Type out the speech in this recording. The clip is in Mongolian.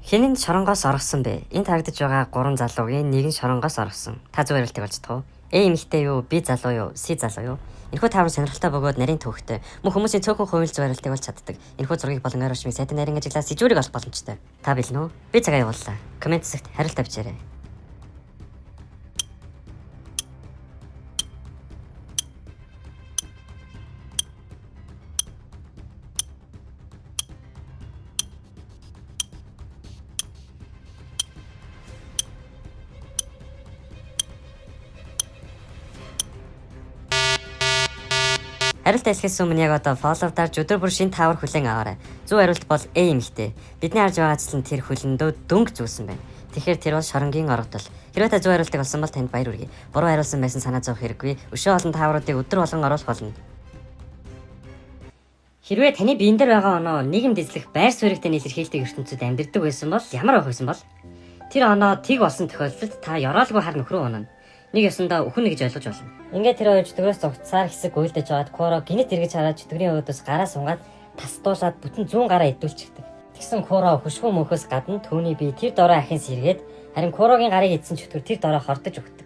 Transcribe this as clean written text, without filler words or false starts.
Хэн нь шоронгоос оргосон бэ? Энд харагдаж байгаа гурван залуугийн нэг нь шоронгоос оргосон. Та зөв хариултыг олж чадах уу? А эмэгтэй юу? Б залуу юу? С залуу юу? Энэхүү таавар сонирхолтой бөгөөд нарийн төвөгтэй. Мөн хүмүүсийн цөөхөн хувийн зөв хариултыг олж чаддаг. Энэхүү зургийг болон ойр орчмыг сайтан нарийн ажиглаад сэжүүрийг олох боломжтой. Та бэлэн үү? Би цагаа явууллаа. Коммент хэсэгт хариултаа бичээрэй. Хариулт хэлэхээс өмнө яг одоо follow дарж өдөр бүр шинэ таавар хүлээн аваарай. Зөв хариулт бол A эмэгтэй. Бидний харж байгаачлан тэр хөлөндөө дөнгө зүүсэн байна. Тэгэхээр тэр бол шоронгийн оргодол. Хэрвээ та зөв хариултыг олсон бол танд баяр хүргэе. Буруу хариулсан байсан санаа зовох хэрэггүй. Өшөө олон таавруудыг өдөр болгон оруулах болно. Хэрвээ таны биен дээр байгаа оноо нийгэмд эзлэх байр суурьтай илэрхийлдэг ертөнцид амьдардаг байсан бол ямар байх байсан бол? Тэр оноо тэг болсон тохиолдолд та ёроолгүй хар нөхрөө унана. Нэг ёсондоо үхэн гэж ойлгож болно. Ингээд тэр хоёр чөтгөрөөс зугтсаар хэсэг гуйлдаж байгаад Куро гинэт эргэж хараад чөтгөрийн өөдөөс гараа сунгаад тасдуулаад бүтэн зүүн гараа идүүлчихдэг. Тэгсэн Куро хөшгөө мөнхөөс гадна түүний бие тэр дорой ахин сэргээд харин Курогийн гарыг идсэн чөтгөр тэр дорой хордож өгдөг.